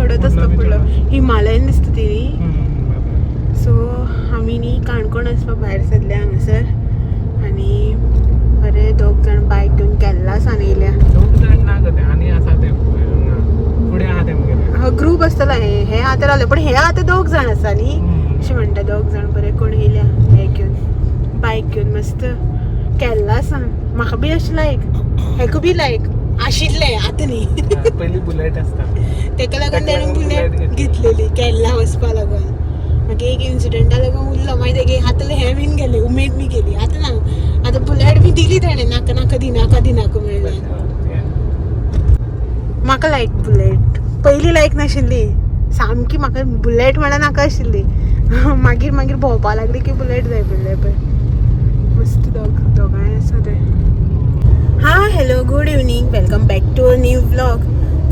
चडत आसता फुडलो. हिमालयन दिसता ती न्ही. सो आमी न्ही काणकोण वचपाक भायर सरले हांगासर आनी बरे दोग जाण बायक घेवन केरला सान येयल्या. दोग जाण ना गो ते, आनी आसा ते फुडें आहा ते मुगेले. हो ग्रूप आसतलो. हे हे आतां रावले, पण हे आतां दोग जाण आसा न्ही. अशें म्हणटा, दोग जाण बरे कोण येयल्या हे घेवन, बायक घेवन मस्त केरला सान. म्हाका बी अशें लायक, हेका बी लायक आशिल्लें, आतां न्ही. पयली बुलेट आसता. तेका लागून तेका तेणें लागून बुलेट बुलेट घेतलेली केरला वचपा लागून. मागीर एक इन्सिडंटा लागून उरलो. मागीर तेगे आतां हें बीन गेलें, उमेद बी गेली. आतां ना, आतां बुलेट बी दिली तेणें, नाका नाका दिनाका दिनाका म्हणलें. म्हाका लायक बुलेट पयलीं लायक नाशिल्ली सामकी. म्हाका बुलेट म्हळ्यार नाका आशिल्ली. मागीर मागीर भोंवपा लागली की बुलेट जाय पडले. पळय मस्त दोग दोगांय आसा ते. हां, hello, good evening, welcome back to a new vlog.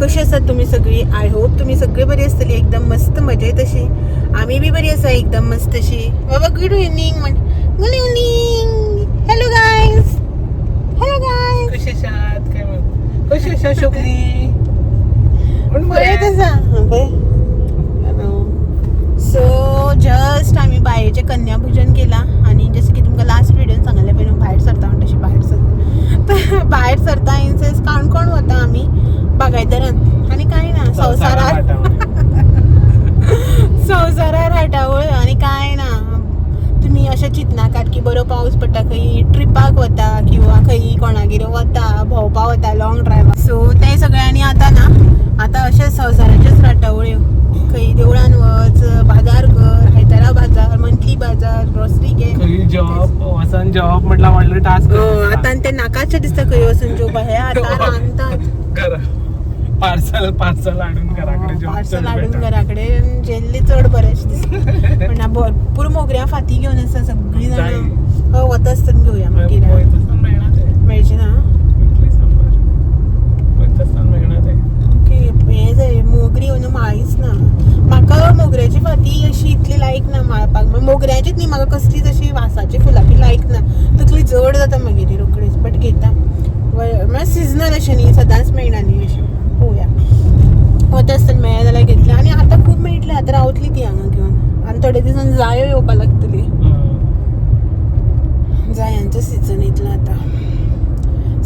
कशी आसात तुमी सगळीं? I hope तुमी सगळीं बरी आसतली, एकदम मस्त मजेत अशी. आमी बी बरी आसा, एकदम मस्त अशी. बाबा, गुड इवनींग म्हण. Good evening, hello guys, hello guys. कशी आसात काय म्हण, कशी आसा शोकली म्हण. बरें आसा. सो जस्ट आमी बायेचें कन्यापुजन केलां आनी जशें की तुमकां लास्ट व्हिडियोन सांगलें पळय न्हू, भायर सरता म्हण, तशी भायर सरता. भायर सरता इन सेन्स काणकोण वता आमी बागायतरान आनी कांय ना, संवसारार संवसारार हाटावळ आनी कांय ना. तुमी अशें चिंतनाकात की बरो पावस पडटा, खंय ट्रिपाक वता किंवा खंय कोणागेर वता, भोंवपा वता, लॉंग ड्रायव्हाक. सो तें सगळें आनी आतां ना, आतां अशें संवसाराच्योच राटावळ्यो. खंय देवळान वच, बाजार कर, आयतारा बाजार, मंथली बाजार, ग्रॉसरी घे. खंय जॉब वचून जॉब म्हटल्यार व्हडलो टास्क. आतां ते नाकाचें दिसता खंय वचून जेवपा. हे आतां रांदतात. पार्सल पार्सल हाडून घरा कडेन जेवप. पार्सल चड हाडून better. घरा कडेन जेल्ली चड बरें अशें दिसता. पण ना, भरपूर मोगऱ्यां फांती घेवन आसा सगळीं जाणां. हय, वता आसतना घेवया मागीर. वयता आसतना मेळना ते. मेळचें ना? इतली सांबार वयता आसतना मेळना ते. ओके, हें जाय मोगरी अंदू माळीच ना. म्हाका मोगऱ्याची फांती अशी इतली लायक ना माळपाक. मोगऱ्याचीच न्ही, म्हाका कसलीच अशी वासाची फुलां बी लायक ना. तकली जड जाता मागीर ती रोखडीच. बट घेता, म्हळ्यार सिजनल अशें न्ही, सदांच मेळना न्ही अशें. पळोवया, वता आसतना मेळ्ळें जाल्यार घेतलें. आनी आतां खूब मेळटलें, आतां रावतली ती हांगा घेवन. आनी थोडे दिसान जायो येवपा लागतली. जायांचो सिजन येतलो आतां.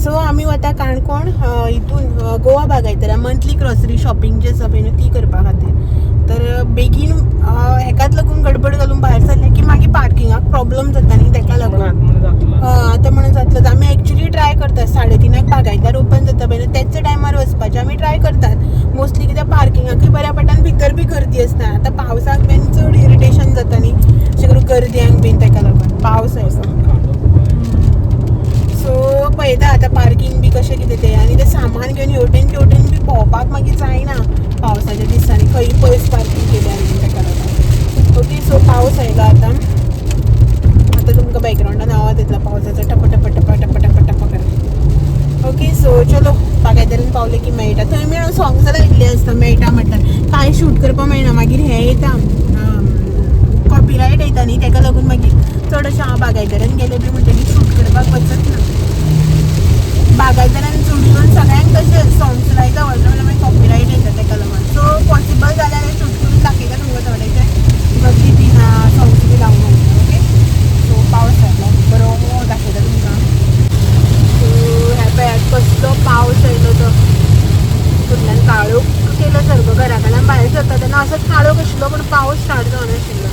सो आमी वता काणकोण हितून गोवा बागायतरा मंथली ग्रॉसरी शॉपिंग जी आसा पळय न्हू, ती करपा खातीर. तर बेगीन हेकाच लागून गडबड घालून भायर सरले की मागीर पार्किंगाक प्रॉब्लम जाता न्ही, तेका लागून. म्हणून जातलो. हय, आतां म्हणून जातलो. आमी एक्चुली ट्राय करतात, 3:30 बागायतार ओपन जाता पळय न्हू, तेच टायमार वचपाचें आमी ट्राय करतात मोस्टली, कित्याक पार्किंगाकूय बऱ्या पडटा, भितर बी गर्दी आसता. आतां पावसाक बीन चड इरिटेशन जाता न्ही, अशें करून गर्द्यांक बीन, तेका लागून पावस आयलो. सो पळयता आतां पार्किंग बी कशें कितें तें. आनी तें सामान घेवन हेवटेन तेवटेन बी भोंवपाक मागीर जायना पावसाच्या दिसांनी, खंय पयस पार्किंग केल्या आनी तेका लागून. ओके, सो पावस आयलो आतां. आतां तुमकां बॅकग्रावंडान आवाज येतलो पावसाचो, टप टप टप टप टप टप करत. ओके, सो चलो, बागायतरान पावले की मेळटा. थंय मेळून सॉंग्स लायिल्ली आसता. मेळटा म्हटल्यार कांय शूट करपाक मेळना, मागीर हें येता, कॉपिरायट येता न्ही, तेका लागून मागीर चड अशें हांव बागायतरान गेलें बी म्हणटकीर शूट करपाक वचत ना. बागायतरान चडून सगळ्यांक तशें सॉंग्स लायता व्हडलें म्हणल्यार मागीर कॉपिरायट येता, तेका लागून. सो पॉसिबल जाल्यार शूट करून दाखयता तुमकां थोडेशें, गर्दी बी ना, सॉंग्स बी लावून. ओके, सो पावस आयलो बरो, दाखयता तुमकां. सो हे पळयात कसलो पावस आयलो तो. फुडल्यान काळोख केलो सारको. घरा कडल्यान भायर सरता तेन्ना असोच काळोख आशिल्लो, पूण पावस स्टार्ट जावन आशिल्लो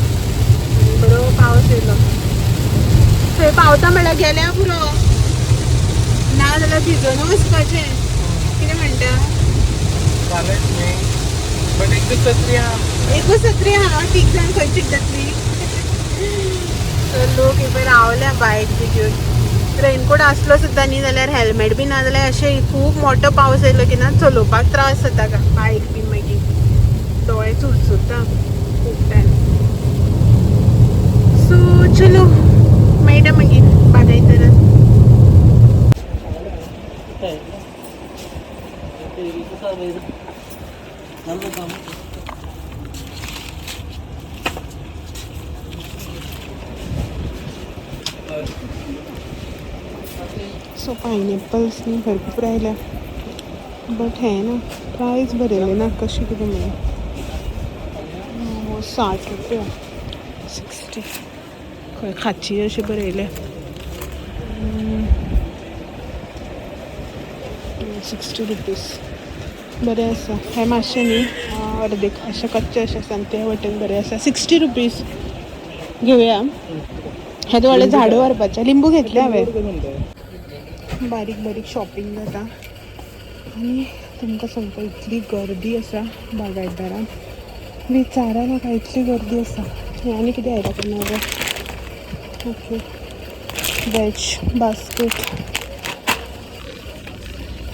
आनी बरो पावस येयलो. थंय पावता म्हळ्यार गेल्या पुरो, ना जाल्यार भिजोन वचपाचें. कितें म्हणटा? जालेंच न्ही, बट एकूच सत्री आहा. एकूच सत्री आहा, तीग जाण खंय चिकटतली? तर लोक हे पळय रावल्या बायक बी घेवन. रेनकोट आसलो सुद्दां न्ही जाल्यार, हेल्मेट बी ना जाल्यार, अशें खूब मोठो पावस येयलो की ना चलोवपाक त्रास जाता का बायक बीन. मागीर दोळे चुरचुरता खूब टायम. सो चलो, मेळटा मागीर बागायतरान. सो पायनएपल्स न्ही भरपूर आयल्या, बट हें ना, प्रायस बरयलें ना कशें कितें म्हणून. 60 रुपया, 60. खंय खाची अशें बरयलें. 60 रुपीज, बरें आसा. हें मातशें न्ही अर्दे अशें कच्चें अशें आसा आनी ते वटेन बरें आसा. 60 रुपीज घेवया. हें तर व्हडलें झाड व्हरपाचें. लिंबू घेतले हांवें. बारीक बारीक शॉपिंग जाता आनी तुमकां सांगता, इतली गर्दी आसा बागायतदारान, विचारा नाका, इतली गर्दी आसा. हें आनी कितें आयलां तें नवें? Okay, veg basket.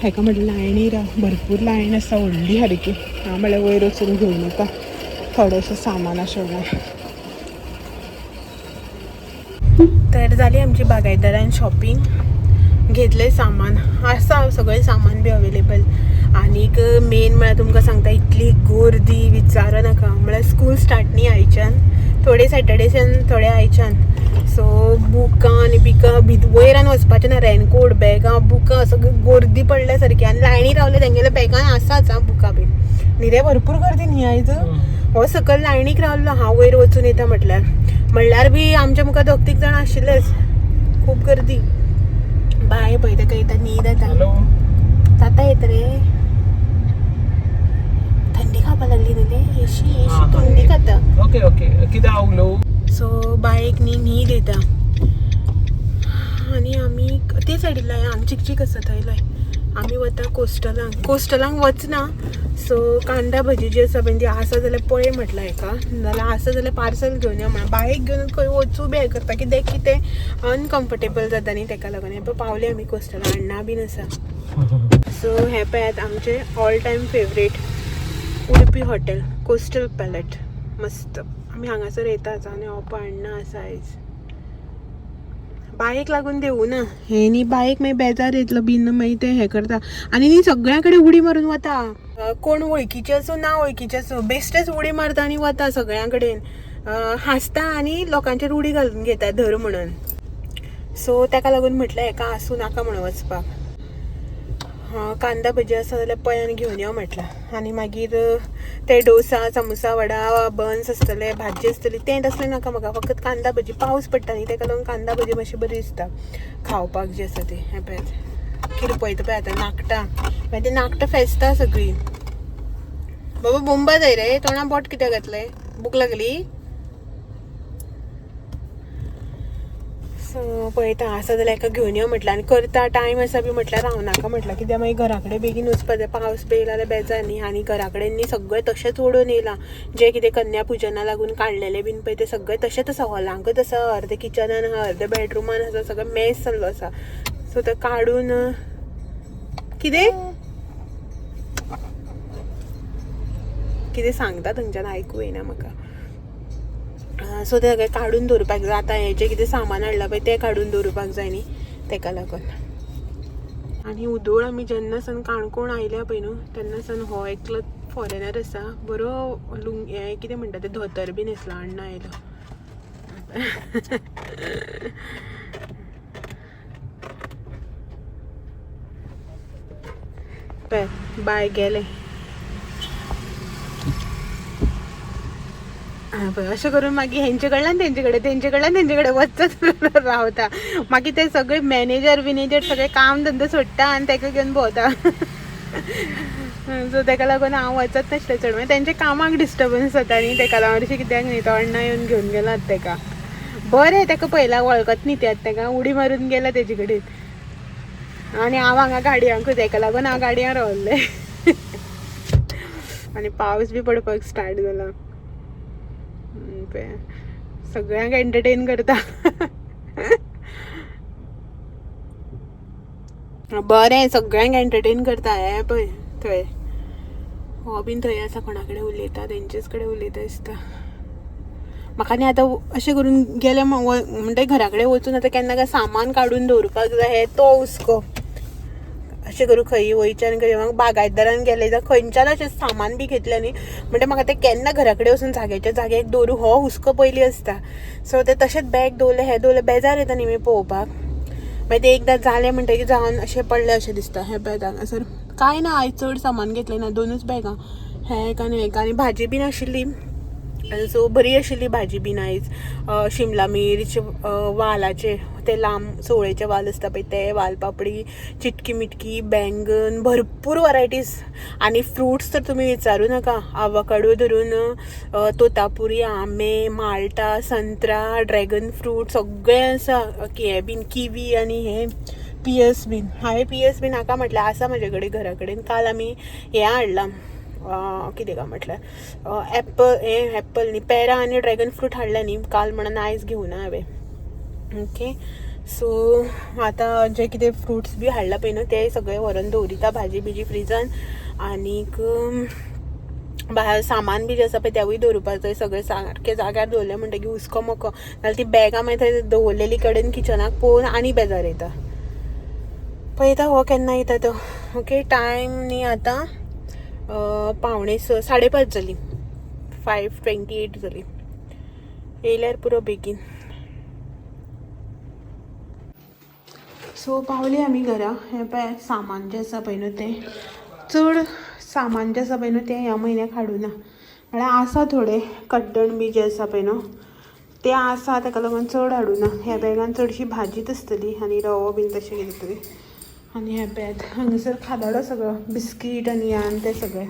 हेका म्हटल्यार लायनी राव, भरपूर लायन आसा व्हडली सारकी. हांव म्हळ्यार वयर वचून घेवन येता थोडेशें सामान आशिल्लें. तर जाली आमची बागायतदारान शॉपिंग. घेतलें सामान आसा, सगळें सामान बी अवेलेबल. आनीक मेन म्हळ्यार तुमकां सांगता, इतली गर्दी विचार नाका. म्हळ्यार स्कूल स्टार्ट न्ही आयच्यान, थोडे सॅटर्डेच्यान, थोडे आयच्यान. सो बुकां आनी बिकां वयरान वचपाचें ना. रेनकोट, बॅगां, बुकां सगळी गर्दी पडल्या सारकी आनी लायनी रावले तेंगेल्या बॅगान आसाच आं बुकां बीन. न्ही रे, भरपूर गर्दी न्ही आयज. हो सकयल लायनीक रावलो, हांव वयर वचून येता म्हटल्यार म्हणल्यार बी आमच्या मुखार दोग तीग जाण आशिल्लेच. खूब गर्दी. बाय पळय, ताका येता न्हीद येता. हॅलो. जाता येत रे. थंडी खावपाक लागली न्ही रे, एशी एशी थंडी खाता. ओके ओके, कितें उलोवं? सो बायक न्ही न्हीद येता आनी आमी ते सायडीन लाय, हांगा चिकचीक आसा थंय लाय. आमी वता कोस्टलांक. कोस्टलांक वचना. सो कांदा भजी जी आसा पळय ती आसा जाल्यार पळय म्हटलां हेका, नाल्यार आसा जाल्यार पार्सल घेवन यो म्हणा. बायक घेवन खंय वचूं बी हें करता, कित्याक की तें अनकम्फर्टेबल जाता न्ही तेका लागून. हें पळय, पावले आमी कोस्टलां. अण्णा बीन आसा. सो हें पळयात, आमचें all time favourite Udupi hotel, coastal palette. मस्त आमी हांगासर येताच. आनी हो पळय अण्णा आसा. आयज बायक लागून देवूना हें न्ही. बायक मागीर बेजार येतलो बीन, मागीर ते हें करता आनी न्ही सगळ्यां कडेन उडी मारून वता. कोण वळखीचे आसूं ना वळखीचे आसूं, बेश्टेच उडी मारता आनी वता सगळ्यां कडेन. हांसता आनी लोकांचेर उडी घालून घेता धर म्हणून. सो ताका लागून म्हटलें हेका आसूं नाका म्हणून वचपाक. कांदा भजी आसा जाल्यार पळय आनी घेवन यो म्हटलां. आनी मागीर ते डोसा, सामोसा, वडा, बन्स आसतले, भाजी आसतली, तें तसलें नाका म्हाका. फकत कांदा भजी. पावस पडटा न्ही, ताका लागून कांदा भजी मातशी बरी दिसता खावपाक जी आसा ती. हें पळयात, किरपयता पळय आतां नाकटां. मागीर ते नाकटां फेसता सगळीं. बाबा बोंबा जाय रे, तोंडा बोट कित्याक घातलें? भूक लागली? सो पळयता, आसा जाल्यार हेका घेवन यो म्हटलें. आनी करता टायम आसा बी म्हटल्यार रावनाका म्हटलां, कित्याक मागीर घरा कडेन बेगीन वचपा जाय. पावस बी येयला जाल्यार बेजार न्ही. आनी घरा कडेन न्ही सगळें तशेंच ओडून येयलां. जें कितें कन्या पुजना लागून काडलेलें बीन पळय तें सगळें तशेंच आसा. हॉलांकच आसा, अर्दें किचनान आहा, अर्दें बेडरुमान आसा, सगळें मेस जाल्लो आसा. सो तें काडून कितें कितें सांगता थंयच्यान आयकूं येना म्हाका. सो तें सगळें काडून दवरपाक जाय. आतां हें जें कितें सामान हाडलां पळय तें काडून दवरपाक जाय न्ही, तेका लागून. आनी उदोळ आमी जेन्ना सान काणकोण आयल्या पळय न्हू, तेन्ना सान हो एकलो फॉरेनर आसा, बरो लुंग हें कितें म्हणटा तें, धोतर बी न्हेसला. अण्णा आयलो. पळय बाय गेले. आं पळय, अशें करून मागीर हेंचे कडल्यान तेंचे कडेन, तेंचे कडल्यान तेंचे कडेन वचत रावता. मागीर ते सगळे मॅनेजर बिनेजर सगळे काम धंदो सोडटा आनी तेका घेवन भोंवता. सो तेका लागून हांव वचत नासलें चड. मागीर तेंच्या कामाक डिस्टर्बन्स जाता न्ही, तेका लागून. अशें कित्याक न्ही, तो अण्णा येवन घेवन गेला तेका. बरें, तेका पयला वळखत न्ही ते, तेका उडी मारून गेला तेजे कडेन. आनी हांव हांगा गाडयांकूच, तेका लागून हांव गाडयां रावल्लें. आनी पावस बी पडपाक स्टार्ट जाला. पळय, सगळ्यांक एंटरटेन करता. बरें, सगळ्यांक एंटरटेन करता. हें पळय थंय हो बीन थंय आसा, कोणा कडेन उलयता, तेंचेच कडेन उलयता दिसता म्हाका. न्ही आतां अशें करून गेले म्हणटा घरा कडेन वचून आतां केन्ना काय सामान काडून दवरपाक जाय, हें तो हुस्को. अशें करूं खंय वयच्यान खंय बागायतदारान गेले जाल्यार खंयच्यान अशें सामान बी घेतलें न्ही म्हणटा म्हाका तें केन्ना घरा कडेन वचून जाग्याच्या जाग्याक दवरूं हो हुस्को पयलीं आसता. सो तें तशेंच बॅग दवरलें, हें दवरलें, बेजार येता न्ही मागीर पळोवपाक. मागीर तें एकदां जालें म्हणटकीर जावन अशें पडलें अशें दिसता. हें पळय हांगासर कांय ना, आयज चड सामान घेतलें ना, दोनूच बॅगां, हें एक आनी एक. आनी भाजी बी नाशिल्ली. सो बरी आशिल्ली भाजी बीन आयज. शिमला मिर्च, वालाचे ते लांब चवळेचे वाल आसता पळय ते, वालपापडी, चिटकी मिटकी, बैंगन, भरपूर वरायटीज. आनी फ्रुट्स तर तुमी विचारूं नाका. आवाकाडो धरून तोतापुरी, आंबे, माल्टा, संत्रा, ड्रॅगन फ्रूट सगळें आसा. हें बीन किवी आनी हें पियर्स बीन. हांवें पियर्स बीन नाका म्हटलें, आसा म्हजे कडेन घरा कडेन. काल आमी हें हाडलां, कितें काय म्हटल्यार एप्पल, हें एप्पल न्ही, पेरां आनी ड्रॅगन फ्रूट हाडलें न्ही काल, म्हणून आयज घेवना हांवें. ओके, सो आतां जे कितें फ्रुट्स बी हाडला पळय न्हू ते सगळे व्हरोन दवरिता भाजी बिजी फ्रिजान. आनीक भायर सामान बी जें आसा पळय तेवूय दवरुपाक जाय. सगळें सारकें जाग्यार दवरलें म्हणटकीर हुस्को मोको, नाल्यार ती बॅगां मागीर थंय दवरलेली कडेन किचनाक पळोवन आनी बेजार येता. पळयता हो केन्ना येता तो. ओके, टायम न्ही आतां 5:45, 5:30 जाली, 5:28 जाली. येयल्यार पुरो बेगीन. सो पावली आमी घरा. हें पळय सामान जें आसा पळय न्हू तें, चड सामान जें आसा पळय न्हू तें ह्या म्हयन्याक हाडूना. म्हळ्यार आसा थोडें कड्डण बी जें आसा पळय न्हू तें आसा, ताका लागून चड हाडूना. ह्या बॅगान चडशी भाजीच आसतली आनी रवो बीन तशें कितें तरी. आनी हें पळयात हांगासर खादाडो सगळो, बिस्कीट आनी आनी तें सगळें.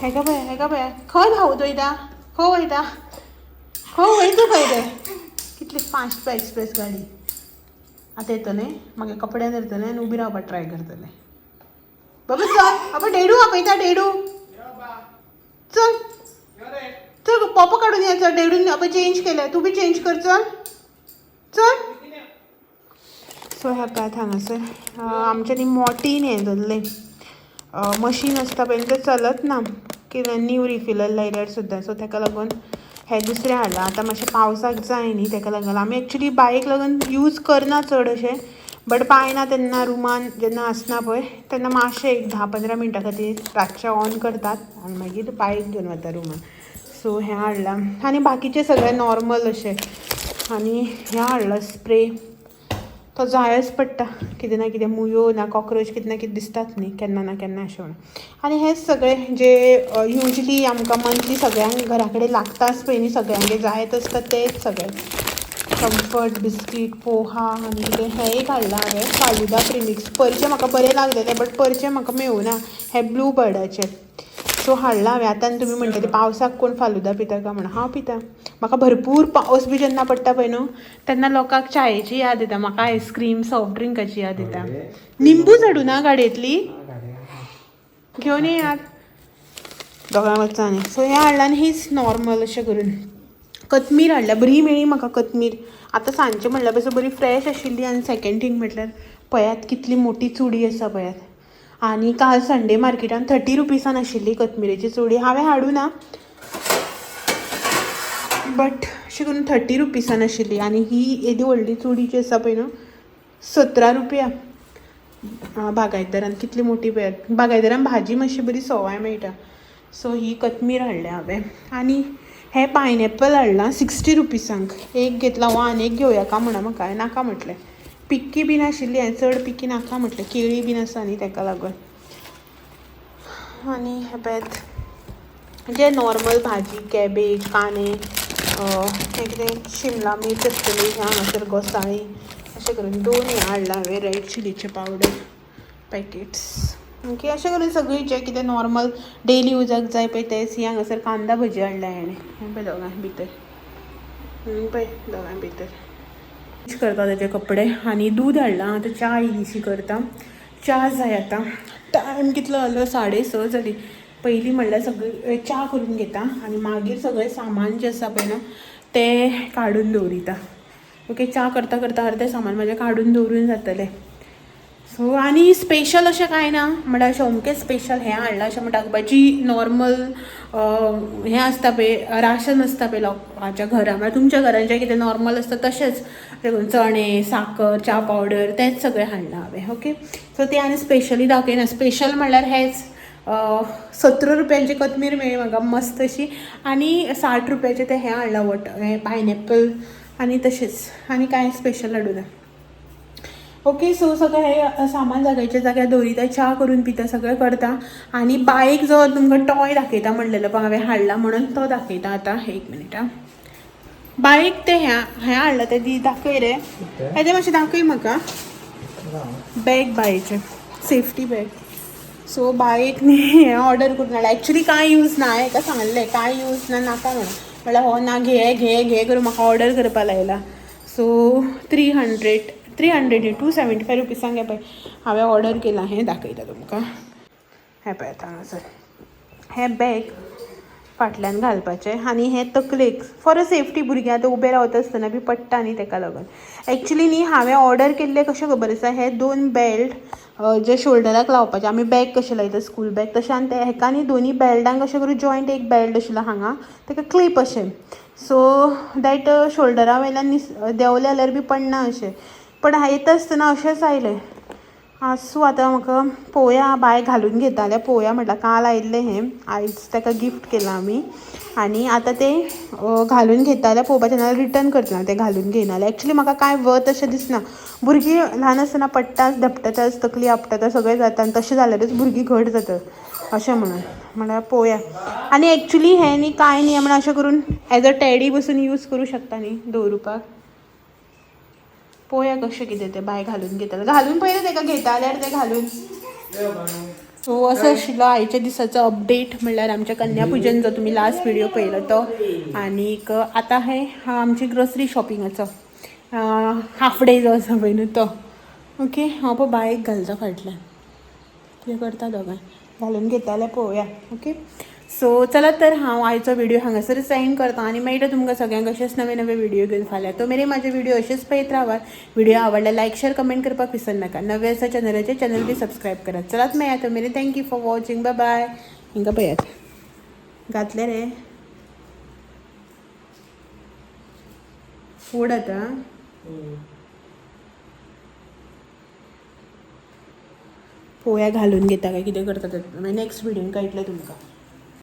हेका पळय, हेका पळय, खंय धांवत वयता, खंय वयता, खंय वयता खंय तें. कितली फास्ट पळय एक्सप्रेस गाडी. आतां येतलें मागीर कपडे धरतलें आनी उबी रावपाक ट्राय करतलें. बाबा चल, बाबा डेडू आपयता, डेडू चल चल, पोपो काडून या चल. डेडून आपण चेंज केलें, तूं बी चेंज कर, चल चल. सो ह्या पळयात हांगासर आमच्या न्ही मोटीन हें जाल्लें मशीन आसता पळय तें चलत ना, कितें न्यू रिफिलर लायल्यार सुद्दां. सो ताका लागून हें दुसरें हाडलां. आतां मातशें पावसाक जाय न्ही, ताका लागून आमी एक्चुली बायक लागून यूज करना चड अशें, बट पांय ना तेन्ना रुमान जेन्ना आसना पळय तेन्ना मातशें एक 10-15 मिनटां खातीर रातचें ऑन करतात आनी मागीर बायक घेवन वता रुमान. सो हें हाडलां आनी बाकीचें सगळें नॉर्मल अशें. आनी हें हाडलां स्प्रे, तो जायच पडटा, कितें ना कितें मुयो ना कॉक्रोच कितें ना कितें दिसतात न्ही केन्ना ना केन्ना अशें म्हणून. आनी हें सगळें जे युजली आमकां मंथली सगळ्यांक घरा कडेन लागताच पळय न्ही, सगळ्यांक जायत आसता तेच सगळें. कम्फर्ट बिस्कीट, पोहा आनी कितें हें एक हाडलां हांवें, फालुदा प्रिमिक्स. परचें म्हाका बरें लागलेलें बट परचें म्हाका मेळुना, हें ब्लू बर्डाचें. सो हाडलां हांवें. आतां आनी तुमी म्हणटले पावसाक कोण फालुदा पिता काय म्हणून, हांव पिता. म्हाका भरपूर पावस बी जेन्ना पडटा पळय न्हू तेन्ना लोकांक चायेची याद येता, म्हाका आयस्क्रीम सॉफ्ट ड्रिंकाची याद येता. निंबूच हाडूना गाडयेंतली, घेवन येयात दोगां वचा न्ही. सो हें हाडलां आनी हीच नॉर्मल अशें करून कतमीर हाडल्या, बरी मेळ्ळी म्हाका कतमीर. आतां सांजचें म्हणल्यार पसून बरी फ्रेश आशिल्ली. आनी सेकेंड थींग म्हटल्यार पळयात कितली मोटी चुडी आसा पळयात. आनी काल संडे मार्केटान 30 रुपीसान आशिल्ली कतमिरेची चुडी, हांवें हाडूं ना बट अशें करून 30 रुपीसान आशिल्ली. आनी ही येदी व्हडली चुडी जी आसा पळय न्हू 17 रुपया बागायतदारान. कितली मोठी पळयात, बागायतदारान भाजी मातशी बरी सवाय मेळटा. सो ही कतमीर हाडल्या हांवें. आनी हें पायनएप्पल हाडलां 60 रुपीसांक एक घेतला, हो आनी एक घेवया का म्हणून म्हाका, हांवें नाका म्हटलें. पिक्की बीन आशिल्ली, हांवें चड पिक्की नाका म्हटलें, केळी बीन आसा न्ही ताका लागून. आनी हें पळयात जे नॉर्मल भाजी, कॅबेज, कांदे, हें कितें शिमला मिर्च आसतली, हें हांगासर घोसाळीं अशें करून 2 हें हाडलां हांवें रेड चिलीचें पावडर पॅकेट्स. ओके, अशें करून सगळीं जें कितें नॉर्मल डेली युजाक जाय पळय तेंच. ही हांगासर कांदा भजी हाडल्या हाणें, हें पळय दोगां भितर, पळय दोगां भितर करता तेजे कपडे. आनी दूद हाडलां, आतां च्या इल्लीशी करता, च्या जाय. आतां टायम कितलो जालो, 6:30 जाली. पयलीं म्हणल्यार सगळें च्या करून घेता आनी मागीर सगळें सामान जें आसा पळय न्हू तें काडून दवरिता. ओके, च्या करता करता अर्दें सामान म्हाजें काडून दवरून जातलें. सो आनी स्पेशल अशें कांय ना, म्हणल्यार अशें अमकें स्पेशल हें हाडलां अशें म्हणटा, जी नॉर्मल हें आसता पळय, राशन आसता पळय लोकांच्या घरा, म्हळ्यार तुमच्या घरान जें कितें नॉर्मल आसता तशेंच, चणे, साकर, च्या पावडर, तेंच सगळें हाडलां हांवें. ओके, सो तें आनी स्पेशली दाखयना. स्पेशल म्हणल्यार हेंच 17 रुपयांची कोथमीर मेळ्ळी म्हाका मस्त अशी, आनी 60 रुपयाचें तें हें हाडलां वॉटर, हें पायनएप्पल, आनी तशेंच आनी कांय स्पेशल हाडूं ना. ओके सो सगळें हें सामान जाग्याच्या जाग्यार दवरिता, च्या करून पिता, सगळें करता. आनी बायक जो तुमकां टॉय दाखयता म्हणलेलो पळय हांवें हाडला म्हणून, तो दाखयता आतां. एक मिनीट आं. बायक तें हें हें हाडलां तें दी दाखय रे. हेजें मातशें दाखय म्हाका. बॅग बायेचें, सेफ्टी बॅग. सो बायक न्ही हें ऑर्डर करून हाडलें. एक्चुली कांय यूज ना, हांवें हेका सांगलें कांय यूज ना नाका म्हणून. म्हणल्यार हो ना, घे घे घे करून म्हाका ऑर्डर करपा लायला. सो 300, 300 न्ही, 275 रुपिसांक हें पळय हांवें ऑर्डर केलां. हें दाखयता तुमकां. हें पळयात हांगासर हें बॅग फाटल्यान घालपाचें आनी हें तकलेक फॉर अ सेफ्टी. भुरगीं आतां उबें रावता आसतना बी पडटा न्ही, तेका लागून. एक्चुली न्ही हांवें ऑर्डर केल्लें कशें खबर आसा, हे दोन बेल्ट जे शोल्डराक लावपाचे, आमी बॅग कशें लायता स्कूल बॅग तशें, आनी ते हेका न्ही दोनी बेल्टांक अशें करून जॉयंट एक बेल्ट आशिल्लो हांगा तेका क्लिप अशें, सो that शोल्डरा वयल्यान देंवलें जाल्यार बी पडना अशें. पण येता आसतना अशेंच आयलें. आसूं, आतां म्हाका पळोवया, बाय घालून घेता जाल्यार पळोवया. म्हटल्यार काल आयिल्लें हें, आयज ताका गिफ्ट केलां आमी. आनी आतां तें घालून घेता जाल्यार पळोवपाचें, नाजाल्यार रिटर्न करतना तें घालून घेयना जाल्यार. एक्चुली म्हाका कांय वत अशें दिसना. भुरगीं ल्हान आसतना पडटाच, धपटताच, तकली आपटता, सगळें जाता आनी तशें जाल्यारूच भुरगीं घट जाता अशें म्हणून. म्हळ्यार पळोवया. आनी एक्चुली हें न्ही कांय न्ही म्हणून अशें करून एज अ टॅडी बसून यूज करूं शकता न्ही दवरुपाक. पळोवया कशें कितें तें बाय घालून घेता, घालून पयलें ताका घेता जाल्यार तें घालून. सो असो आशिल्लो आयच्या दिसाचो अपडेट, म्हणल्यार आमच्या कन्यापुजन जो तुमी लास्ट व्हिडिओ पळयलो तो. आनीक आतां हें आमची ग्रोसरी शॉपिंगाचो हाफ डे जो आसा पळय न्हू तो. ओके, हांव पळय बायक घालता फाटल्यान, कितें करता दोगांय घालून घेता जाल्यार पळोवया. ओके, सो चला तर हांव आयचो व्हिडिओ हांगासरच एंड करता आनी मेळटा तुमकां सगळ्यांक अशेंच नवे नवे व्हिडिओ घेवन फाल्यां. तो मेरेन म्हाजे व्हिडिओ अशेंच पळयत रावात. व्हिडिओ आवडल्यार लायक, शेअर, कमेंट करपाक विसरनाका. नवे आसा चॅनलाचेर, चॅनल बी सबस्क्रायब करात. चलात मेळया तो मेरेन. Thank you for watching, bye bye. हिंगा पळयात घातले रे फूड आतां. पोवया घालून घेता काय कितें करता तें मागीर नेक्स्ट व्हिडियोन कळटलें तुमकां.